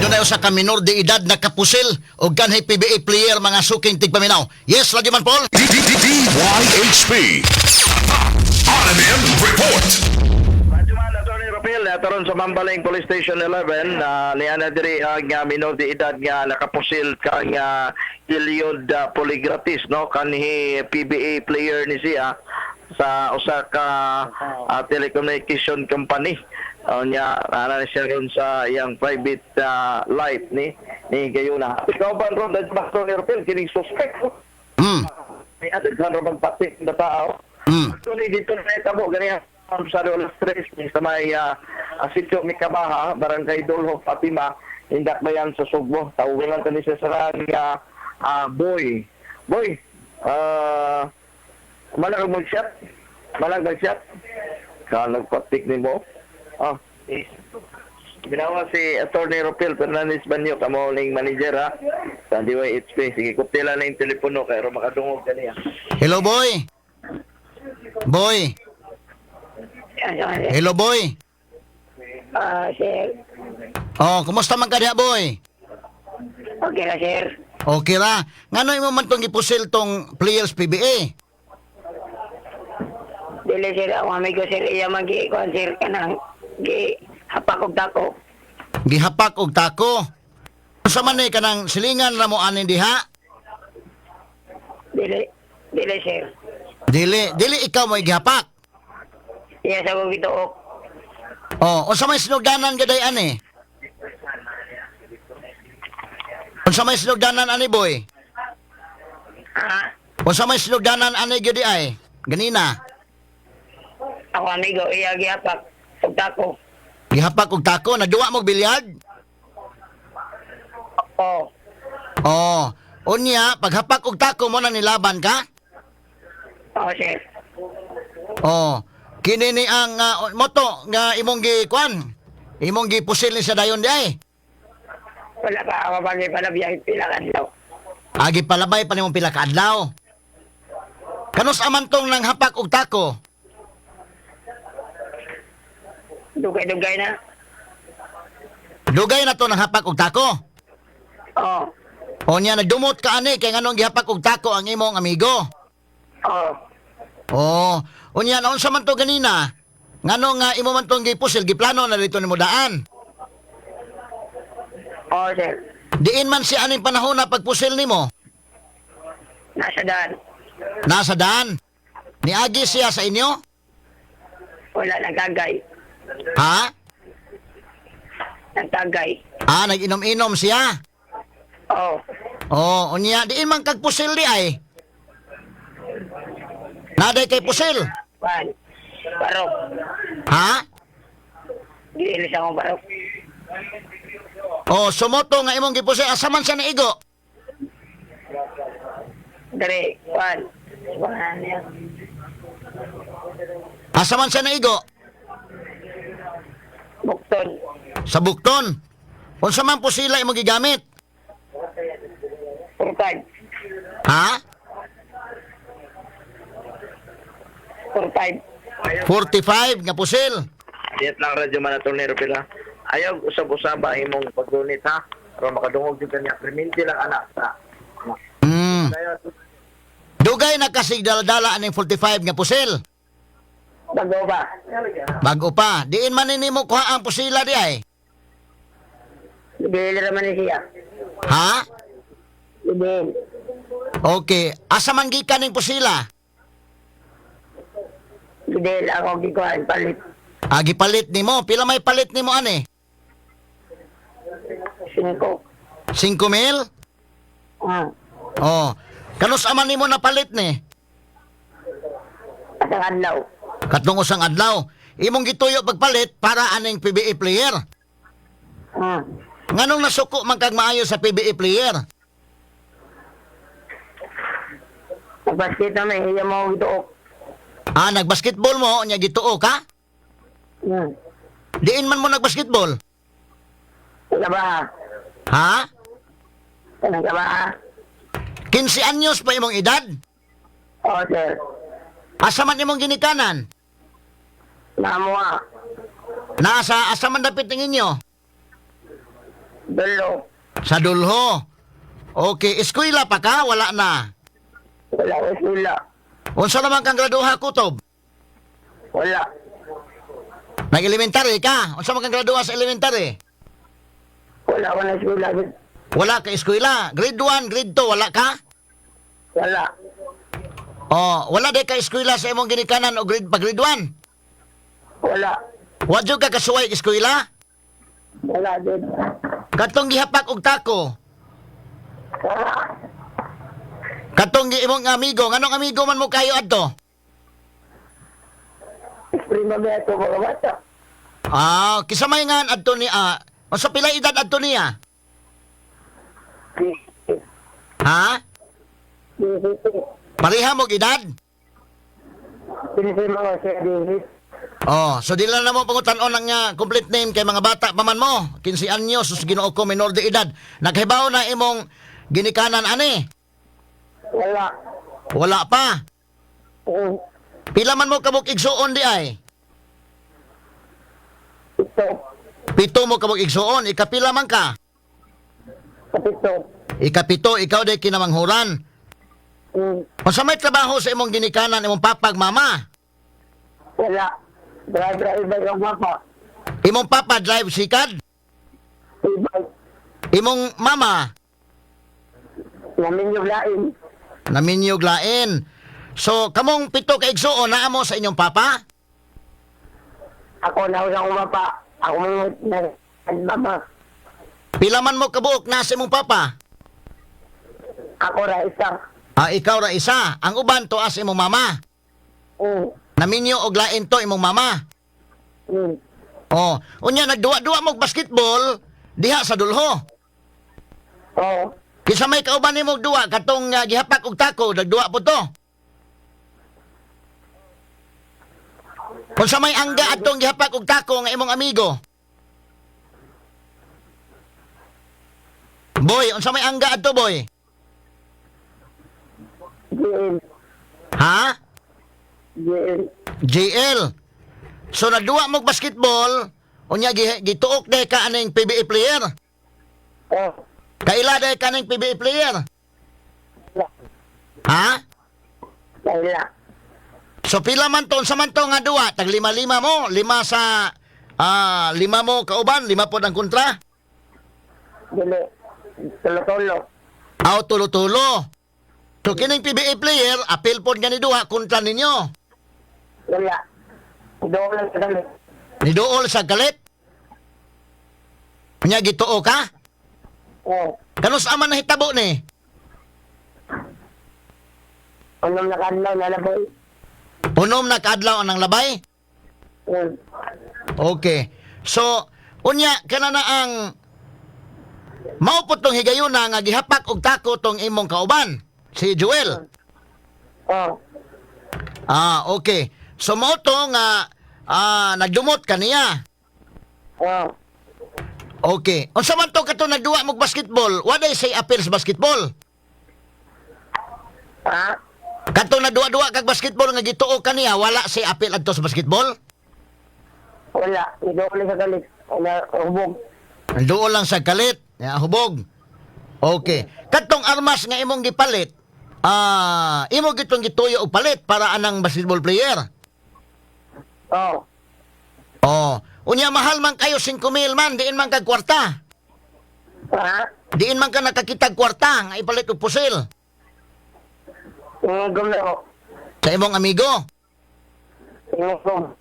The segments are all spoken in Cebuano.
Doon usa ka minor de edad na kapusil og kanhi PBA player, mga suking tigpaminaw. Yes, lagi man, Paul. DYHP. RMN Report. Radyoman, Atty. Rapil, nataron sa Mambaling Police Station 11, na niya na diri ang minor de edad nga nakapusil kang Iliod Poligratis, no, kanhi PBA player ni siya sa usa ka telecommunication company. Nya ana ni siya ron sa iyang private life ni ni gayuna. Ikaw ba ron, Atty. Rapil, kining suspect? May adaghan ra magpatik na tao. Actually, dito na itabo, ganiya sa alas 3, sa may sitio Mikabaha, Barangay Dolho, Fatima, Indak Bayan sa Sugbo. Tawag lang kani siya sa nga boy. Boy, malag mag-shot? Malag mag-shot? Ka nagpatik ni mo? Ah, eh, Ginawa si Attorney Ropel Fernandez Banyo, kamo ning manager ha, sa DYHP. Sige, kuptila na yung telepono kay aron makadungog kaniya. Hello, boy. Boy. Hello, boy. Ah, sir. Oh, kumusta man ka diha, boy? Okay ra, sir. Okay ra. Ngano imo man tong gipusil tong players PBA? Dili, sir, ako amigo, sir, iya man gi kuan, sir, kanang gi hapak og dako. Gihapak og tako. Unsa man ni kanang silingan ra mo ani diha? Dili dili, sir. Dili, dili ikaw mo gihapak. Iya sa kong gituok. Oh, unsa may sinugdanan gaday ani? Unsa may sinugdanan ani, boy? Ha? Unsa may sinugdanan ani gyud ay? Ganina. Ako amigo iya gihapak og dako. Gihapak og tako, nagduwa mo og bilyard? Oh, Oh, unya paghapak og tako mo na nilaban ka? oh, sir. Oh, kini ni ang moto nga imong gi kuan. Imong gipusil ni sa dayon di ay. Wala pa ako pag palabiyag pila ka adlaw. Agi palabay pa nimong pila ka adlaw. Kanus aman tong nang hapak og tako? Dugay-dugay na. Dugay na to nang hapak og tako. Oh, O niya nagdumot ka ani kay nganong gihapak og tako ang imong amigo. oh. Oh, unya naunsa man to ganina? Ngano nga imo man tong gipusil, giplano na dito nimo daan. Oh, sir. Diin man siya aning panahon na pagpusil nimo? Nasa daan. Nasa daan. Niagi siya sa inyo? Wala nagtagay. Ha? Nagtagay. Ah, nag-inom-inom siya. Oh, Oh, unya diin man kag pusil di ay. Naday kay pusil. kuan. Barok. Ha? Giilis akong barok. Oh, sumoto nga imong gipusil, asa man siya naigo? Dere, kuan. Kuan niya. Asa man siya naigo? Bukton. Sa bukton. Unsa man pusila imong gigamit? 45. Ha? 45. 45 nga pusil. Diyat lang radyo man Atty. Ropel ha. Ayaw usab-usaba imong paggunit ha. Aron makadungog jud kaniya. Perminti lang anak sa. Dugay na kasi dala-dala aning 45 nga pusil. Bago ba? Bago pa, diin man nimo kuha ang pusila di ay. Ibili raman ni siya. Ha? Ibili. Okay, asa man gikan ning pusila? Ibili ako gikuan palit. Ah, gipalit nimo. Pila may palit nimo ani? 5. 5 mil? Ah, Oh. Kanus aman nimo napalit ni? asang adlaw. Katlong usang adlaw. Imong gituyo pagpalit para aning PBA player. Ah, Nganong nasuko man kag maayo sa PBA player? nagbasket na may iya mo gituok. Ah, nagbasketball mo nya gituo ka? Diin man mo nagbasketball? Ka ba? Ha? Kanang ka ba? 15 anyos pa imong edad? Oh, sir. Asa man imong ginikanan? Namo ah. Nasa asa man dapit ning inyo? Dulo. Sa Dulho. Okay, eskwela pa ka? Wala na. Wala ko sula. Unsa naman kang graduha, Kutob? Wala. Nag-elementary ka? Unsa man kang graduha sa elementary? Wala ko na sula. Wala ka eskwela. Grade 1, grade 2, wala ka? Wala. Oh, wala day ka eskwela sa imong ginikanan o grade pa grade 1. Wala. Wa jud ka kasuway og eskwela? Wala din. Katong gihapak og tako. Ah, Katong gi imong amigo, nganong amigo man mo kayo adto? Prima ba ito mga bata? Ah, kinsa may ngan adto ni unsa pila edad adto niya? Ha? Pareha mo og edad? Pinisi mga siya din. Oh, so di lang na mo pangutan-on ang complete name kay mga bata pa man mo. 15 anyos, sus Ginoo ko, minor de edad. Naghibaw na imong ginikanan ani. Wala. Wala pa. Pila man mo kabuk igsuon di ay? Ito. 7 mo kabuk igsuon, ikapila man ka? 7. 7, ikaw day kinamanghuran. Unsa may trabaho sa imong ginikanan, imong papag mama? Wala. Drive drive ang papa. Imong papa drive sikad? E-bike. Imong mama Namin yung lain. naminyog lain. So, kamong 7 ka igsuon naa mo sa inyong papa? Ako na ako papa. Ako mo na mama. Pila man mo kabuok na sa imong papa? Ako ra isa. Ah, ikaw ra isa. Ang uban to as imong mama. Naminyo og lain to imong mama. Oh, unya nagduwa-duwa mo og basketball diha sa dulho. Oo. Kinsa may kauban nimo og duwa katong gihapak og tako, nagduwa po to. Unsa may angga atong gihapak og tako nga imong amigo? Boy, unsa may angga adto, boy? GL. Ha? GL. JL. So nagduwa mo og basketball, unya gituok day ka aning PBA player. Oo. Kaila day ka aning PBA player. Ha? Wala. So pila man to, unsa man to nga duwa, tag 5-5 mo, 5 sa 5 mo kauban, 5 pod ang kontra. Dili. Tulo-tulo. Aw tulo-tulo. So kining PBA player, apil pod nga ni duha kontra ninyo. Wala. Doon lang sa dali. Niduol sa galit. Unya gituo ka? Oo. Kanus aman nahitabo ni? Unom na kadlaw na laboy. Unom na kaadlaw ang labay? Okay. So, unya kana na ang mao po tong higayuna nga gihapak og tako tong imong kauban, si Joel. Oo. Ah, okay. So mao to nga nagdumot kaniya. Oo. Okay. Unsa man to kato nagduwa mo og basketball? Wa day say appeal sa basketball? Ha? Kato nagduwa-duwa kag basketball nga gituo kaniya, wala say appeal adto sa basketball? Wala. Doon lang sa galit. Wala. Hubog. Duol lang sa kalit, ya, hubog. Okay. Katong armas nga imong gipalit, imo gitong gituyo og palit para anang basketball player. Oo. Oh, unya mahal man kayo 5,000 man, diin man kag kwarta. Ha? Diin man ka nakakitag kwarta nga ipalit og pusil Ingugom na ko. sa imong amigo. Ingugom.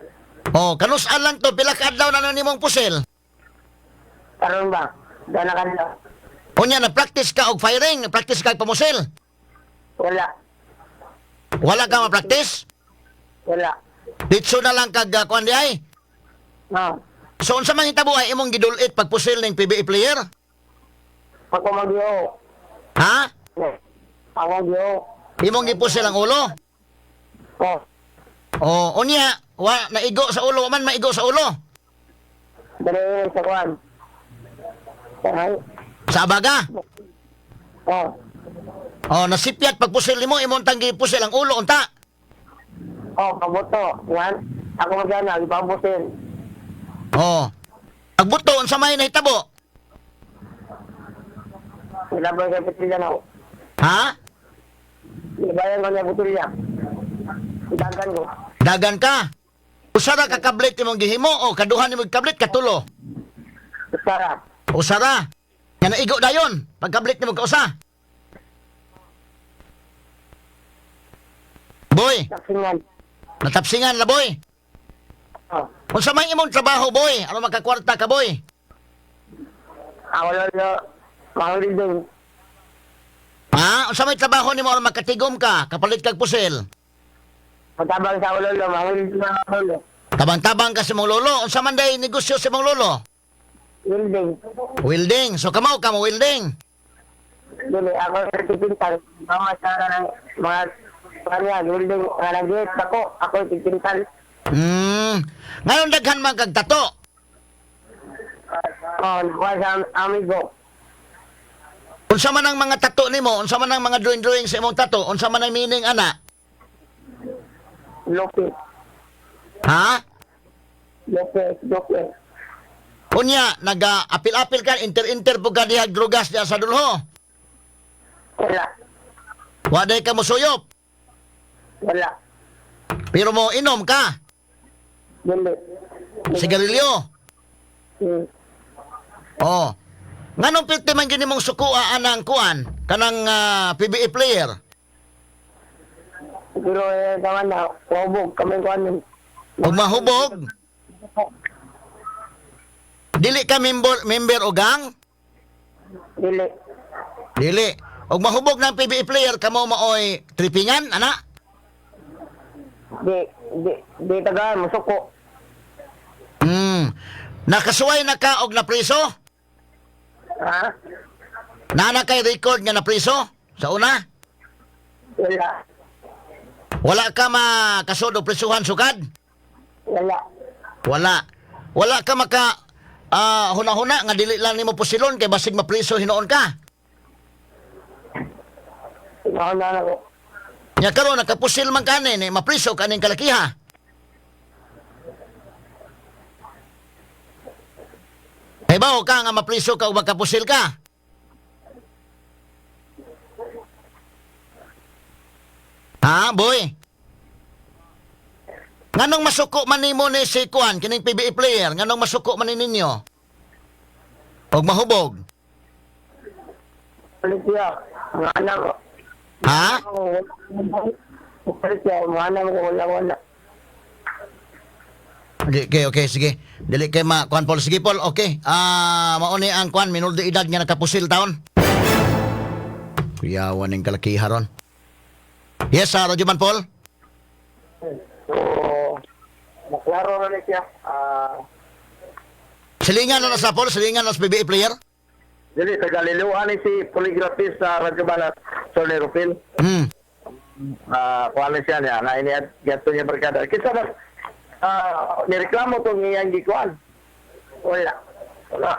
Oh, kanus-an lang to pila ka adlaw na nimong pusil. Karon ba? Doon na kadlaw. Unya na practice ka og firing, na practice ka og pamusil. Wala. Wala ka ma-practice? Wala. Ditso na lang kag kuan di ay. Oo. So unsa man hitabo ay imong gidulit pag pusil ning PBA player? Ako mag-iyo. Ha? Ako mag-iyo. Imong gipusil ang ulo. Oo. Oh, unya wa naigo sa ulo, wa man maigo sa ulo. Dali sa kuwan. Ay. Sa abaga. Oo. Oh, nasipyat pag pusil nimo imong tang gipusil ang ulo unta. Oo, kabuto. Yan. Ako mag-ana, ipabusin. Oh. Pagbuto unsa may nahitabo? Nilabay sa putulya na ako. Ha? Nilabayan ko niya putulya. Dagan ko. Dagan ka. Usa ra ka kablit imong gihimo o kaduha nimong kablit katulo. Sara. Usa ra. Nga naigo dayon pagkablit nimo kausa. Boy, Taksingan. natapsingan na boy. Oh. Unsa may imong trabaho boy? Aron makakwarta ka boy? Ako lolo. Mahuli din. Ha? Unsa may trabaho nimo aron makatigom ka, kapalit kag pusil? Matabang sa ako lolo. Mahuli din ako lolo. Tabang-tabang ka sa imong lolo. Unsa man day negosyo sa imong lolo? Welding. Welding. So kamaw ka mo welding. Dili, ako sa tipintal. Mama sa ng mga kanya, welding. Nga nag ako. Ako tipintal. Ngayon daghan man kag tato. Oh, nakuha sa amigo. Unsa man ang mga tato nimo? Unsa man ang mga drawing-drawing sa imong tato? Unsa man ang meaning ana? Lope. Ha? Lope. Lope. Unya naga-apil-apil ka, inter-inter po ka diha drugas diha sa dulho. Wala. Wa day ka mosuyop, Wala. pero mo inom ka Dili. sigarilyo. Oh. Nganong pirti man gini mong sukua anang kuan kanang PBA player? Pero eh, tama na, wabog kami ko ano. Ug mahubog, dili ka member member o gang? Dili. Dili. Og mahubog ng PBA player kamo maoy tripingan ana? Di, di, di taga, musuko. Nakasuway na ka og napriso? Ha? Nana kay record nga napriso sa una? Wala. Wala ka makasod o prisuhan sukad? Wala. Wala. Wala ka maka huna-huna nga dili lang nimo pusilon kay basig mapriso hinuon ka. Ikaw na ako. Nya karon nakapusil man kani ni mapriso kaning kalakiha. Hibaw ka nga mapriso ka o makapusil ka. Ha, boy? Nganong masuko man nimo ni si Kuan kining PBA player, nganong masuko man ni ninyo? Og mahubog. Ulit siya. Mga anak ko. Ha? Ulit siya. Mga anak ko. Wala, wala. Okay, okay, okay, sige. Dili kay ma kuan Paul. Sige Paul, okay. Mao ni ang kuan minor de edad nga nakapusil taon. Kuyawan ning kalakiha ron. Yes, sir, Radyo Man Paul. So, naklaro na ni siya. Silingan na na sa Paul, silingan na sa PBA player. Dili, taga Liloan ni si polygraphist sa Radyo Balat, Attorney Rafael. Kuha na siya niya, na iniat gato niya barkada. Kisa ba, nireklamo tong iyang gikuan. Wala. Wala.